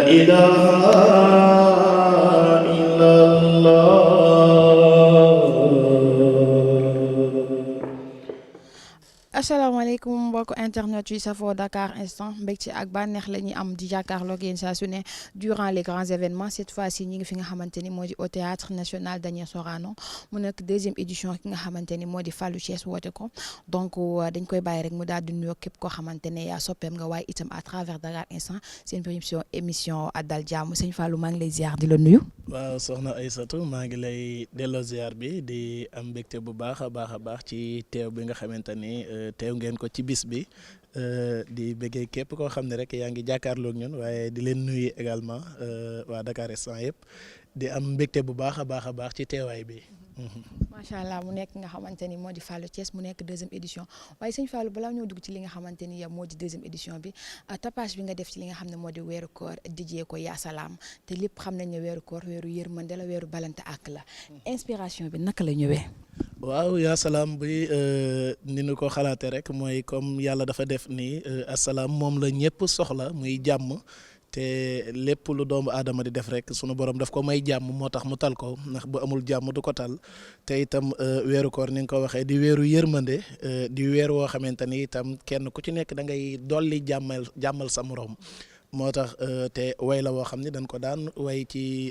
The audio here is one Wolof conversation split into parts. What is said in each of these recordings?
إله إلا الله. asalaamaaleykum mbokk internet yi safoo Dakar Instant mbégte ak bànneex la ñuy am di jàkkaarloog yéen saa su ne durant les grands événements cette fois-ci ñi ngi fi nga xamante ni moo di au théâtre national Daniel Sorano mu nekk deuxième édition ki nga xamante ni moo di Fallou Thiès woote ko donc dañ koy bàyyi rek mu daal di nuyoo képp koo xamante ne yaa soppeem nga waaye itam à travers Dakar Instant seen émission Dal Jàmm sëñ Fallou maa ngi lay ziar di la nuyu. waaw soxna Aïssatou maa ngi lay delloo ziar bi di am mbégte bu baax a baax ci teew bi nga xamante ni teew ngeen ko ci bis bi di bëggee képp koo xam ne rek yaa ngi jàkkaarloog ñun waaye di leen nuyu également waa Dakar Instant yëpp di am mbégte bu baax a baax ci teewaay bi. macha allah mu nekk nga xamante ni moo di Fallou Thiès mu nekk deuxième édition waaye sëñ Fallou balaa ñoo dugg ci li nga xamante ni moo di deuxième édition bi tapage bi nga def ci li nga xam ne moo di weeru koor dijjee ko yaa salaam te lépp xam nañ ne weeru koor weeru yërmande la weeru balante ak la inspiration bi naka la ñëwee. waaw yaa salaam bi ni nu ko xalaatee rek mooy comme yàlla dafa def ni asalaam moom la ñëpp soxla muy jàmm. te lépp lu doomu aadama di def rek sunu borom daf ko may jàmm moo tax mu tal ko ndax bu amul jàmm du ko tal te itam weeru koor ni nga ko waxee di weeru yërmande di weer woo xamante ni itam kenn ku ci nekk da ngay dolli jàmmal sa morom moo tax te way la woo xam ne dañ ko daan way ci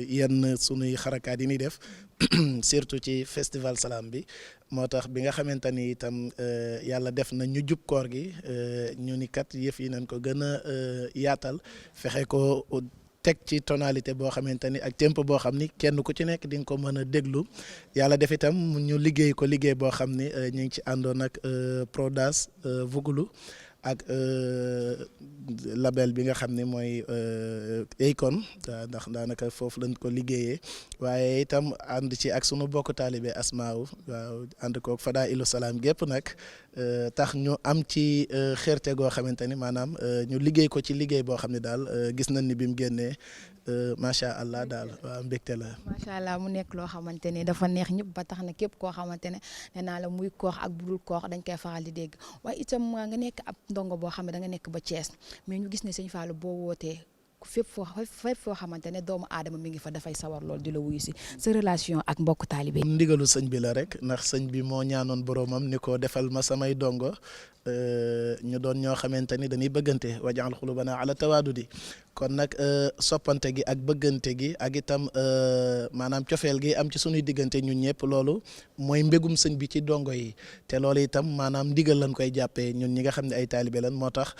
yenn sunuy xarakaat yi ñuy def surtout ci festival Salam bi moo tax bi nga xamante ni itam yàlla def na ñu jub koor gi ñu ni kat yëf yi nañ ko gën a yaatal fexe ko teg ci tonalité boo xamante ni ak tempo boo xam ni kenn ku ci nekk di nga ko mën a déglu yàlla def itam ñu liggéey ko liggéey boo xam ni ñu ngi ci àndoon ak Prodas Vugulu ak label bi nga xam ne mooy Akon ndax daanaka foofu lañ ko liggéeyee waaye itam ànd ci ak sunu bokk taalibe Asmaaw waaw ànd koog Fada Ilu Salaam gépp nag tax ñu am ci xerte goo xamante ni maanaam ñu liggéey ko ci liggéey boo xam ne daal gis nañ ni bi mu génnee macha allah daal waaw mbégte la. macha allah mu nekk loo xamante ne dafa neex ñëpp ba tax na képp koo xamante ne nee naa la muy koox ak budul koox dañ koy faral di dégg waaye itam nga nekk ab ndongo boo xam ne da nga nekk ba Thiès mais ñu gis ne sëñ Fallou boo wootee fépp foo xamante ne doomu aadama mi ngi fa dafay sawar lool di la wuyu si sa relation ak mbokk taalibe. ndigalu sëñ bi la rek ndax sëñ bi moo ñaanoon boromam ni ko defal ma samay dongo ñu doon ñoo xamante ni dañuy bëggante wajaal xulubana ala tawaadudi kon nag soppante gi ak bëggante gi ak itam maanaam cofeel gi am ci sunuy diggante ñun ñëpp loolu mooy mbégum sëñ bi ci dongo yi te loolu itam maanaam ndigal lañ koy jàppee ñun ñi nga xam ne ay taalibe lan moo tax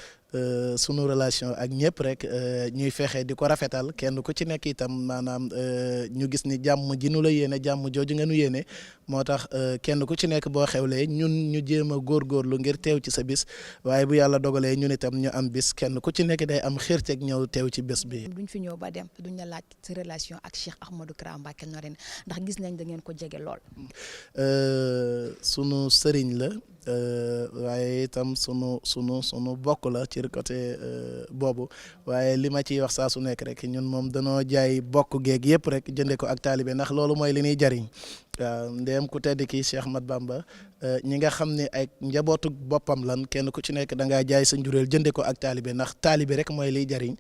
sunu relation ak ñëpp rek ñuy fexe di ko rafetal kenn ku ci nekk itam maanaam ñu gis ni jàmm ji nu la yéene jàmm jooju nga nu yéene moo tax kenn ku ci nekk boo xewlee ñun ñu jéem a góorgóorlu ngir teew ci sa bis waaye bu yàlla dogalee ñun itam ñu am bis kenn ku ci nekk day am xirteeg ñëw teew ci bés bi. duñ fi ñëw ba dem duñ la laaj sa relation ak Cheikh Ahmadou Kara Mbacké Noreyni ndax gis nañ da ngeen ko jege lool. sunu sëriñ la. waaye itam sunu bokk la ci côté boobu waaye li ma ciy wax saa su nekk rek ñun moom danoo jaay bokk geeg yëpp rek jënde ko ak taalibe ndax loolu mooy li ñuy jariñ waaw ndéem ku tedd kii Cheikh Ahmad Bamba ñi nga xam ne ay njabootu boppam lan kenn ku ci nekk da ngaa jaay sa njureel jënde ko ak taalibe ndax taalibe rek mooy liy jariñ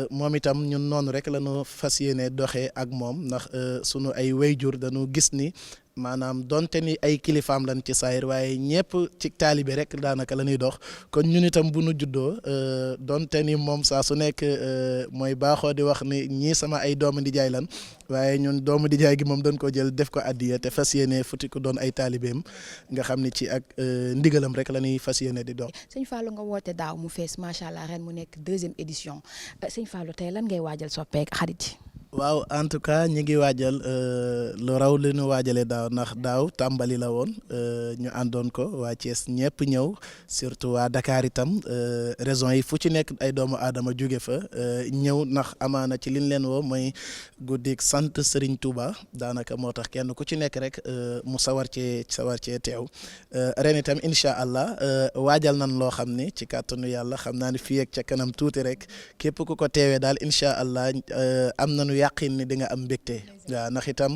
moom itam ñun noonu rek la ñu fas yéene doxee ak moom ndax sunu ay wayjur dañu gis ni maanaam donte ni ay kilifaam lan ci saayir waaye ñëpp ci taalibe rek daanaka la ñuy dox kon ñun itam bu nu juddoo donte ni moom saa su nekk mooy baaxoo di wax ni ñii sama ay doomu ndijaay lan waaye ñun doomu ndijaay gi moom dañ ko jël def ko addiya te fas yéene futi ko doon ay taalibeem nga xam ne ci ak ndigalam rek la ñuy fas yéene di dox. sëñ Fallou nga woote daaw mu fees macha allah ren mu nekk deuxième édition sëñ Fallou tey lan ngay waajal soppeek xarit yi. waaw en tout cas ñi ngi waajal lu raw li ñu waajalee daaw ndax daaw tàmbali la woon ñu àndoon ko waa Thiès ñëpp ñëw surtout waa Dakar itam raison yi fu ci nekk ay doomu aadama jóge fa ñëw ndax amaana ci liñ leen woo mooy guddik sant Serigne Touba daanaka moo tax kenn ku ci nekk rek mu sawar cee teew ren itam incha allah waajal nan loo xam ni ci kàttanu yàlla xam naa ni fii ak ca kanam tuuti rek képp ku ko teewee daal incha allah am nañu yàqin ni di nga am mbégte waaw ndax itam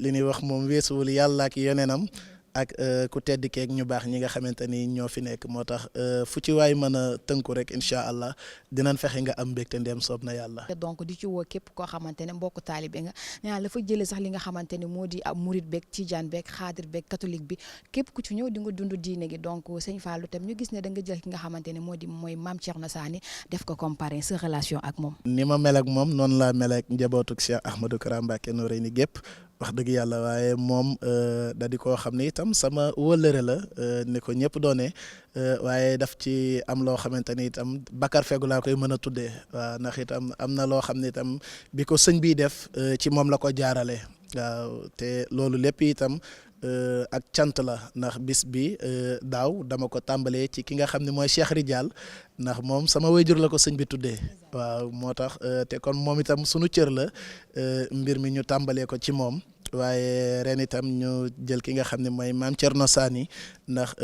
li ñuy wax moom weesuwul yàlla ak yonenam ak ku tedd keeg ñu baax ñi nga xamante ni ñoo fi nekk moo tax fu ci waay mën a tënku rek incha allah dinañ fexe nga am mbégte ndeem soob na yàlla. donc di ci woo képp koo xamante ne mbokku taalibe nga nee la fa jëlee sax li nga xamante ne moo di ab murit beeg tijaan beeg xaadir beeg catholique bi képp ku ci ñëw di nga dund diine gi donc sëñ Fallou tam ñu gis ne da nga jël ki nga xamante ne mooy Mame Thierno Sany def ko comparé sa relation ak moom. ni ma mel ak moom noonu laa mel ak njabootuk Cheikh Ahmadou Kara Mbacké Noreyni gépp wax dëgg yàlla waaye moom da di koo xam ne itam sama wëllëre la ni ko ñëpp doone waaye daf ci am loo xamante ni itam Bakar Fegu laa koy mën a tuddee waaw ndax itam am na loo xam ne itam bi ko sëñ bi def ci moom la ko jaarale waaw te loolu lépp itam ak cant la ndax bis bi daaw dama ko tàmbalee ci ki nga xam ne mooy Cheikh Ridial ndax moom sama wayjur la ko sëñ bi tuddee waaw moo tax te kon moom itam sunu cër la mbir mi ñu tàmbalee ko ci moom waaye ren itam ñu jël ki nga xam ne mooy Mame Thierno Sany ndax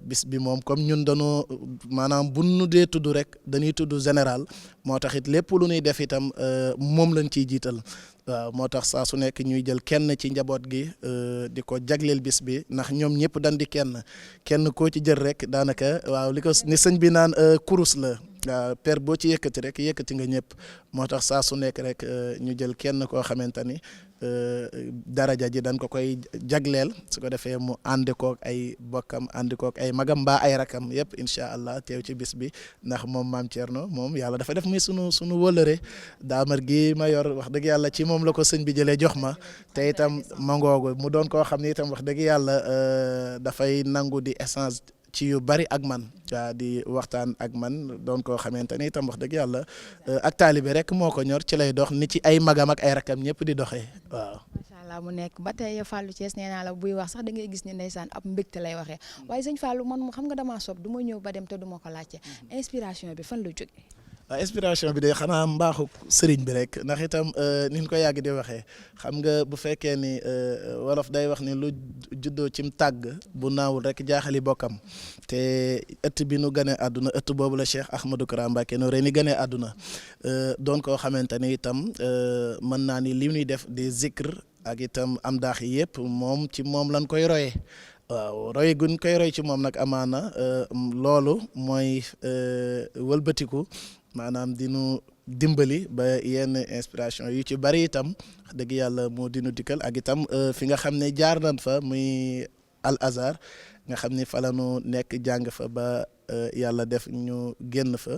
bis bi moom comme ñun dañoo maanaam bu nu dee tudd rek dañuy tudd général moo tax it lépp lu ñuy def itam moom lañ ciy jiital waaw moo tax saa su nekk ñuy jël kenn ci njaboot gi di ko jagleel bis bi ndax ñoom ñëpp dañ di kenn koo ci jël rek daanaka waaw li ko ni sëñ bi naan kurus la waaw per boo ci yëkkati rek yëkkati nga ñëpp moo tax saa su nekk rek ñu jël kenn koo xamante ni daraja ji dañ ko koy jagleel su ko defee mu ànd kook ay bokkam ànd kook ay magam mbaa ay rakam yëpp incha allah teew ci bis bi ndax moom Mame Thierno moom yàlla dafa def muy sunu wëllëre daamar gi ma yor wax dëgg yàlla ci moom la ko sëñ bi jëlee jox ma te itam mangoogu mu doon koo xam ne itam wax dëgg yàlla dafay nangu di échange ci yu bari ak man waa di waxtaan ak man doon koo xamante ni itam wax dëgg yàlla ak taalibe rek moo ko ñor ci lay dox ni ci ay magam ak ay rakam ñëpp di doxee waaw. macha allah mu nekk ba tey Fallou Thiès nee naa la buy wax sax da ngay gis ne ndeysaan ab mbégte lay waxee waaye sëñ Fallou man xam nga damaa soob du ma ñëw ba dem te du ma ko laajte inspiration bi fan la jóge. waaw inspiration bi de xanaa mbaaxu sëriñ bi rek ndax itam ni ñu ko yàgg di waxee xam nga bu fekkee ni wolof day wax ni lu juddoo cim tàgg bu naawul rek jaaxali bokkam te ëtt bi nu gane àdduna ëtt boobu la Cheikh Ahmadou Kara Mbacké Noreyni gane àdduna doon koo xamante ni itam mën naa ni li ñuy def des zikr ak itam am daax yëpp moom ci moom lañ koy royee. waaw roy guñ koy roy ci moom nag amaana loolu mooy wëlbatiku maanaam dinu dimbali ba yenn inspiration yu ci bari itam wax dëgg yàlla moo dinu dikkal ak itam fi nga xam ne jaar nañ fa muy Al Azhar nga xam ni fa la ñu nekk jàng fa ba yàlla def ñu génn fa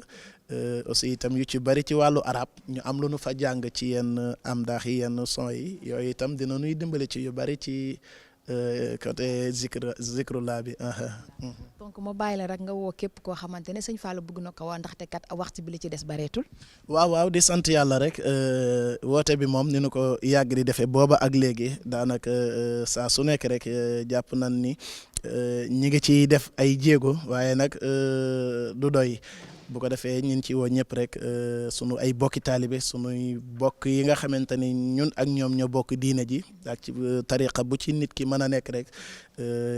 aussi itam yu ci bari ci wàllu arab ñu am lu nu fa jàng ci yenn am daax yi yenn son yi yooyu itam dina nuy dimbali ci yu bari ci côté zikrullah bi. donc ma bàyyi la rek nga woo képp koo xamante ne sëñ Fallou bëgg na ko waa ndaxte kat waxtu bi li ci des bareetul. waaw di sant yàlla rek woote bi moom ni nu ko yàgg di defee booba ak léegi daanaka saa su nekk rek jàpp nañ ni ñi ngi ciy def ay jéego waaye nag du doy. bu ko defee ñun ci woo ñëpp rek sunu ay bokki taalibe sunuy bokk yi nga xamante ni ñun ak ñoom ñoo bokk diine ji ak ci tariqa bu ci nit ki mën a nekk rek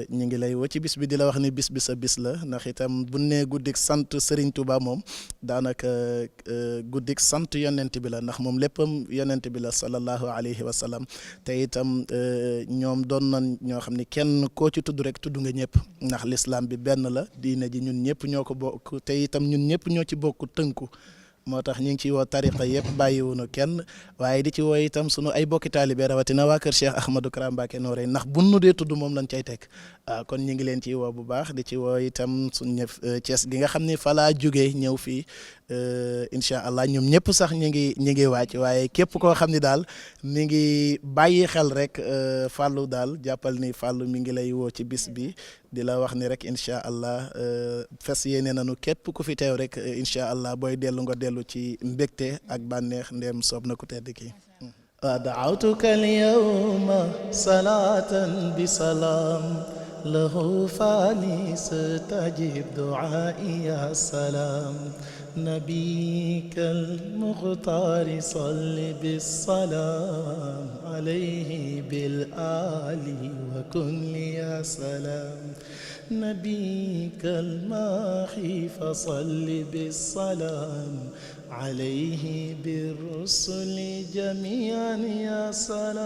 ñu ngi lay woo ci bis bi di la wax ni bis bi sa bis la ndax itam bu ne guddik sant Serigne Touba moom daanaka guddik sant yonent bi la ndax moom léppam yonent bi la sallallahu alayhi wa sallam te itam ñoom doon nañ ñoo xam ni kenn koo ci tudd rek tudd nga ñëpp ndax l'islam bi benn la diine ji ñun ñëpp ñoo ko bokk te itam ñun ñëpp ñoo ci bokk tënku moo tax ñu ngi ciy woo tariqa yëpp bàyyiwunu kenn waaye di ci woo itam sunu ay bokki taalibe rawatina waa kër Cheikh Ahmadou Kara Mbacké Noreyni ndax bu nu dee tudd moom lañ cay teg waaw kon ñu ngi leen ciy woo bu baax di ci woo itam suñu ñëf Thiès gi nga xam ni fa laa jógee ñëw fii incha allah ñoom ñëpp sax ñu ngi wàcc waaye képp koo xam ni daal mi ngi bàyyi xel rek Fallou daal jàppal ni Fallou mi ngi lay woo ci bis bi di la wax ni rek incha allah fes yéene nañu képp ku fi teew rek incha allah booy dellu nga dellu ci mbégte ak bànneex ndéem soob na ku tedd ki دعوتك اليوم صلاة بسلام له فاني ستجيب دعائي يا سلام نبيك المختار صل بالسلام عليه بالآل وكن لي يا سلام نبيك الماحي فصل بالسلام عليه بالرسل جميعا يا سلام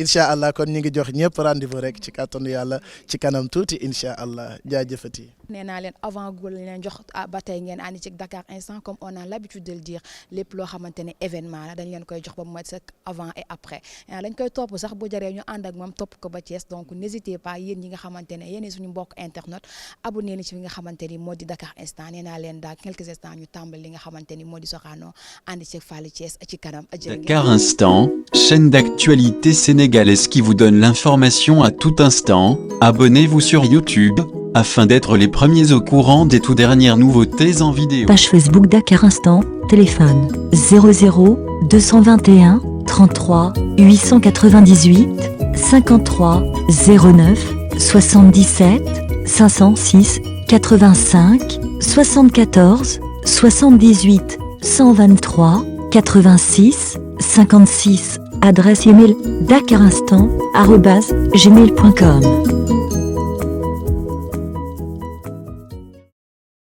incha allah kon ñu ngi jox ñëpp rendez-vous rek ci kàttanu yàlla ci kanam tuuti incha allah jaajëfati. nee naa leen avant goul leen jox ba tey ngeen ànd ci Dakar Instant comme on a l'habitude de le dire lépp loo xamante ne événement la dañ leen koy jox ba mu mat sëkk avant et après dañ koy topp sax bu jaree ñu ànd ak moom topp ko ba Thiès donc n'hésitez pas yéen ñi nga xamante ne yéen suñu mbokk internet abonné ni ci li nga xamante ni moo di Dakar Instant nee naa leen daal quelques instants ñu tàmbali li nga xamante ni moo di Sorano ànd ci Fally Thiès ci kanam. Dakar Instant, chaîne d'actualité sénégalaise qui vous donne l'information à tout instant. Abonnez-vous sur YouTube afin d'être les premiers au courant des toutes dernières nouveautés en vidéo. Page Facebook Dakar Instant, téléphone 00 221 33 898 53 09 77 506 85 74 78 123 86 56. Adresse email dakarinstant@gmail.com.